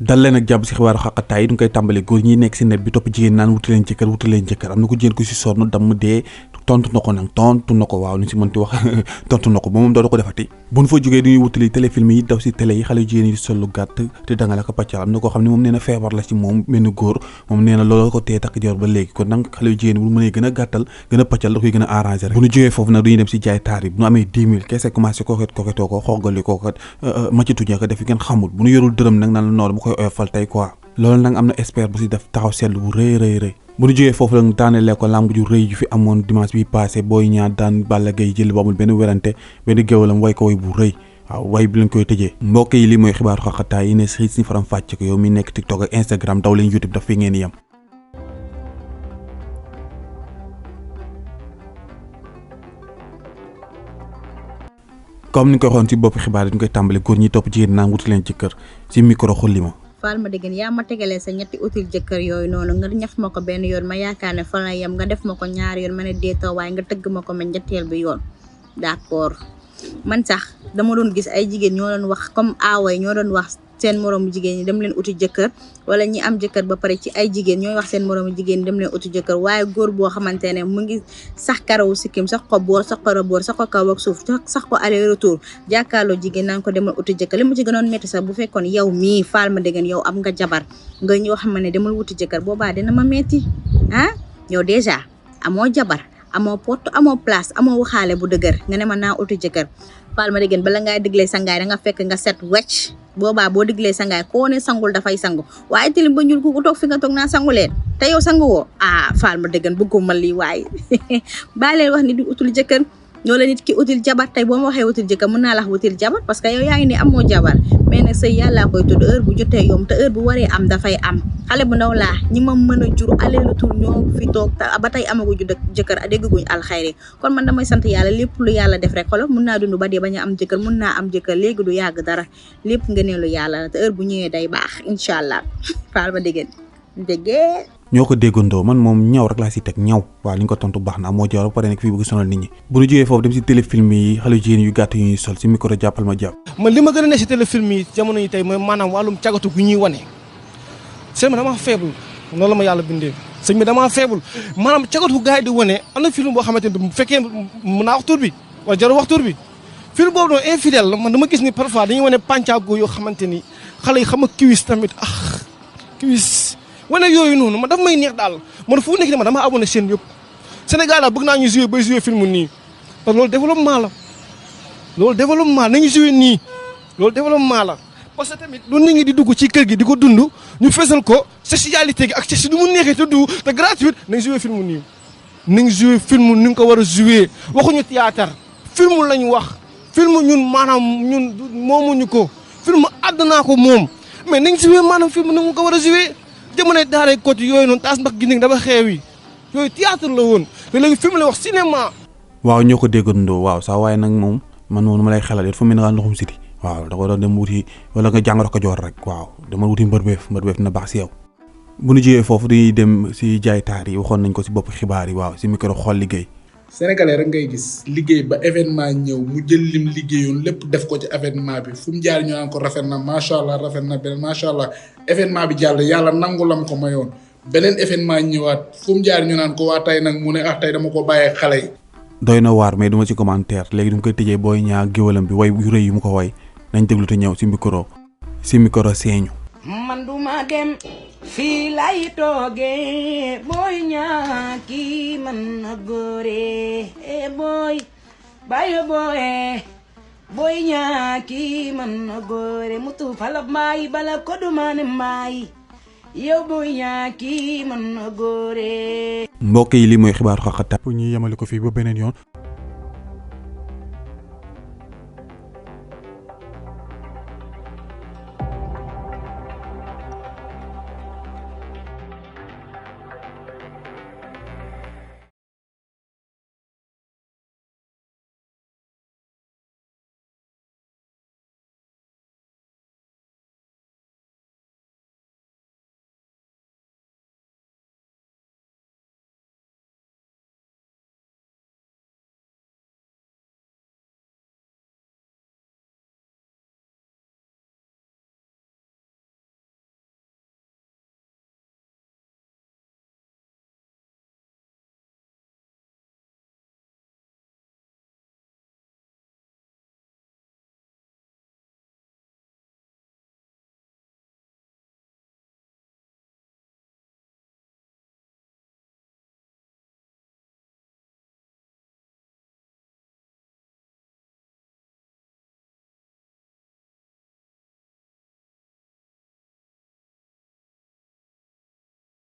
dal leen ak jàmm si xibaaru xaqataay yi du koy tàmbale góor ñi nekk si net bi topp jigéen naan wuti leen jëkkër am na ko jigéen ko si sonn damm dee tontu na ko nag tontu na ko waaw lu si mënti wax tontu na ko ba moom doo ko defati bu ñu fa jógee dañuy wutali téléfilm yi daw si télé yi xale jigéen yi sol lu gàtt te danga la ko pàccal am na koo xam ne moom nee na feebar la si moom benn góor moom nee na loolu ko tee takk jor ba léegi kon nag xale jigéen bu mënee gën a gàttal gën a pàccal da koy gën a arrangé rek bu ñu jógee foofu nag dañuy dem si jaay taar yi bu ñu amee 10 000 kese commencé koketoo ko xoogali kookat macituñe ko def yi ngeen xamul bu ñu yorul dërëm nag naan la noonu bu koy oyofal tey quoi loolu nag am na expert bu si def taxaw seetlu bu rëy bu ñu jógee foofu nag daanelee ko lamb ju rëy ju fi amoon dimanche bi passé Boy Niang daan Balla Gaye jël bu amul benn werante benn géwalam way ko way bu rëy waaw way bi lañ koy tëjee mbokk yi lii mooy xibaaru xaqataay yi ne si faram fàcc ko yow mi nekk TikTok ak Instagram daw leen YouTube daf fi ngeen yem. comme ni ñu koy waxoon si bopp xibaar yi ñu koy tàmbale góor ñi topp jigéen naan wuti leen ci kër si micro xulli ma Fall ma dégg yaa ma tegalee sa ñetti util jëkkër yooyu noonu nga ñaf ma ko benn yoon ma yaakaar ne fa la yem nga def ma ko ñaari yoon ma ne déetoo waaye nga tëgg ma ko ma ñetteel bi yoon d'accord man sax dama doon gis ay jigéen ñoo doon wax comme aaway ñoo doon wax seen moroomu jigéen ñi dem leen uti jëkkër wala ñi am jëkkër ba pare ci ay jigéen ñooy wax seen moroomu jigéen ñi dem leen uti jëkkër waaye góor boo xamante ne mu ngi sax karawu sikkim sax ko boor sax ko boor sax ko kaw ak suuf sax ko aller retour jàkkaarloo jigéen naan ko demal uti jëkkër li mu ci gënoon métti sax bu fekkoon yow mii Fall ma dégg yow am nga jabar nga ñoo xam ne demal wuti jëkkër boobaa dina ma metti ah yow déjà amoo jabar amoo porte amoo place amoo waxaale bu dëgër nga ne ma naa uti jëkkër Fall ma dégg bala ngay diglee sangaay da nga fekk nga set wecc boobaa boo diglee sangaay koo ne sangul dafay sangu waaye tilim ba ñuul ku toog fi nga toog naa sangu leen te yow sangu woo Fall ma dégg bëgguma lii waaye baa leen wax ni di utul jëkkër ñoo la nit ki util jabar tey boo ma waxee util jëkkër mën naa la wax util jabar parce que yow yaa ngi ni amoo jabar mais nag sëy yàllaa koy tudd heure bu jotee yom te heure bu waree am dafay am xale bu ndaw laa ñi ma mën a jur aller retour ñoo fi toog ba tey amaguñu jëkkër a dégguñu alxayri kon man damay sant yàlla lépp lu yàlla def rek xolo mun naa dund ba dee bañ a am jëkkër mun naa am jëkkër léegi du yàgg dara lépp ngëneelu yàlla la te heure bu ñëwee day baax incha allah Fall ma déggee ñoo ko déggandoo man moom ñaw rek laa si teg ñaw waaw li ñu ko tontu baax na moo jawar ba pare nekk fii bëgg sonal nit ñi bu ñu jógee foofu dem si téléfilm yi xale jigéen yu gàtt yu ñuy sol si micro jàppal ma jàpp man li ma gën a ne si téléfilm yi jamono yi tey mooy maanaam wàllum cagatu gu ñuy wane sëñ bi damaa faible noonu la ma yàlla bindee sëñ bi damaa faible maanaam cagatu gars yi di wane am na film boo xamante ne bu fekkee mën naa wax tur bi wala jarul wax tur bi film boobu noonu infidèle la man dama gis ni parfois dañuy wane pàncaago yoo xamante ni xale yi xam a kiwis tamit kiwis wane yooyu noonu man daf may neex daal man fu nekk ni ma dama abonné seen yëpp Sénégal daal bëgg naa ñu jouer bay jouer film nii parce que loolu développement la nañu jouer nii loolu développement la parce que tamit lu nit ñi di dugg ci kër gi di ko dund ñu fesal ko socialité gi ak ci nu mu neexee te du te gratuite nañ jouer film nii nañ jouer film ni nga ko war a jouer waxuñu théâtre film lañu wax film ñun maanaam ñun moomuñu ko film àddunaa ko moom mais nañ jouer maanaam film ni nga ko war a jouer jamono daaray côté yooyu noonu taas ndax gis dafa xeew yi yooyu théâtre la woon te léegi film la wax cinéma. waaw ñoo ko déggandoo waaw sax waaye nag moom man moom ma lay xelal it fu mu ne ndoxum siti waaw da ko doon dem wuti wala nga jàngoro ko joor rek waaw dama wuti mbërbeef dina baax si yow. bu ñu jiyee foofu dañuy dem si jaay taar yi waxoon nañ ko si bopp xibaar yi waaw si micro xool liggéey. Sénégalais rek ngay gis liggéey ba événement ñëw mu jël lim liggéeyoon lépp def ko ci événement bi fu mu jaar ñu naan ko rafet na macha allah rafet na beneen macha allah événement bi jàll yàlla nangu lam ko mayoon beneen événement ñëwaat fu mu jaar ñu naan ko waa tey nag mu ne tey dama ko bàyyee xale yi. doy na waar mais duma ci commentaire léegi du ma koy tëjee Boy Niang géwalam bi way yu rëy yu mu ko way nañ déglu te ñëw si micro seeñu. man duma dem fii lay toogee Boy Niang kii man na góore boy bayo Boy Niang kii man na góore mutu falab maay bala ko dumaane maay yow Boy Niang kii man na góore. mbokk yi lii mooy xibaaru xaqataay pour ñu yemale ko fii ba beneen yoon